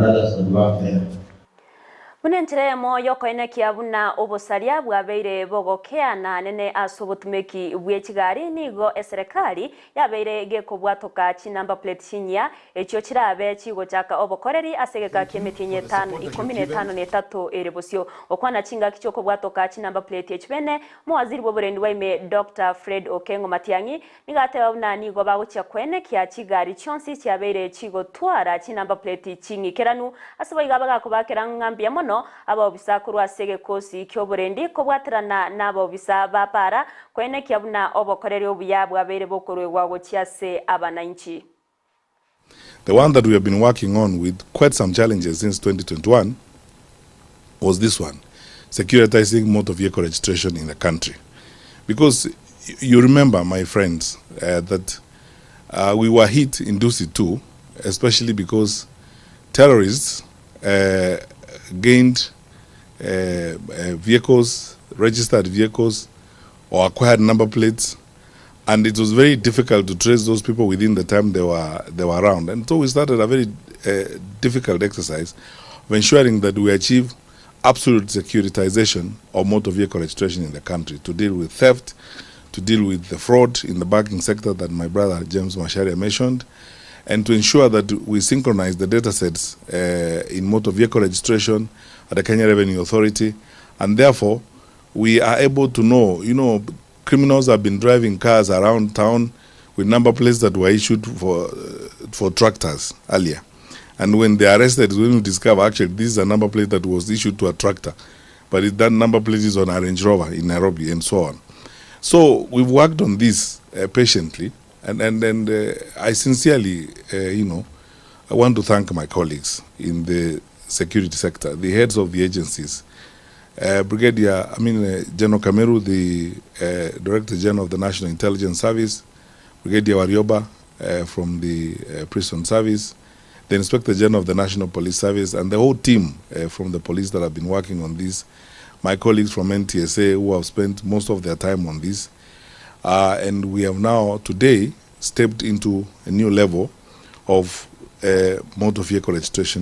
brothers that work there. Buna enchera eyemo y'okoenekia buna obosaria bwabeire bogokeana nene ase obotumeki bwe chigari, nigo eserekari yabeire gekobwatoka chinumber plate chinyia, echio chirabe chigochaka obokoreri ase egeka ki'emetienyi etano ikomi na etano na etato ere bosio. Gokwana chingaki chi'okobwatoka chinumber plate echi bene, omowaziri bw'oborendi bwa ime Doctor Fred Okengo Matiang'i Nigo ateba buna nigo bagochia koenekia chigari chionsi chiabeire chigotwara chinumber plate ching'ikeranu. Ase boigo abagakobakera ng'a mbuya mono abaobisa korwa ase egekosi ki'oborendi kobwaterana nabaobisa ba para koenekia buna obokoreri obuya bwabeire bokoruegwa gochia ase abanainchi. The one that we have been working on with quite some challenges since 2021 was this one, securitizing motor vehicle registration in the country. Because you remember, my friends, that we were hit in Dusit 2, especially because terrorists gained vehicles, registered vehicles, or acquired number plates, and it was very difficult to trace those people within the time they were around. And so we started a very difficult exercise of ensuring that we achieve absolute securitization of motor vehicle registration in the country to deal with theft, to deal with the fraud in the banking sector that my brother James Macharia mentioned, and to ensure that we synchronize the data sets in motor vehicle registration at the Kenya Revenue Authority, and therefore we are able to know, criminals have been driving cars around town with number plates that were issued for tractors earlier. And when they are arrested, when we discover actually this is a number plate that was issued to a tractor, but that number plate is on a Range Rover in Nairobi and so on. So we've worked on this patiently, and I sincerely, I want to thank my colleagues in the security sector, the heads of the agencies, Brigadier, I mean, General Kameru, the Director General of the National Intelligence Service, Brigadier Warioba from the Prison Service, the Inspector General of the National Police Service, and the whole team from the police that have been working on this, my colleagues from NTSA who have spent most of their time on this. And we have now today stepped into a new level of motor vehicle registration.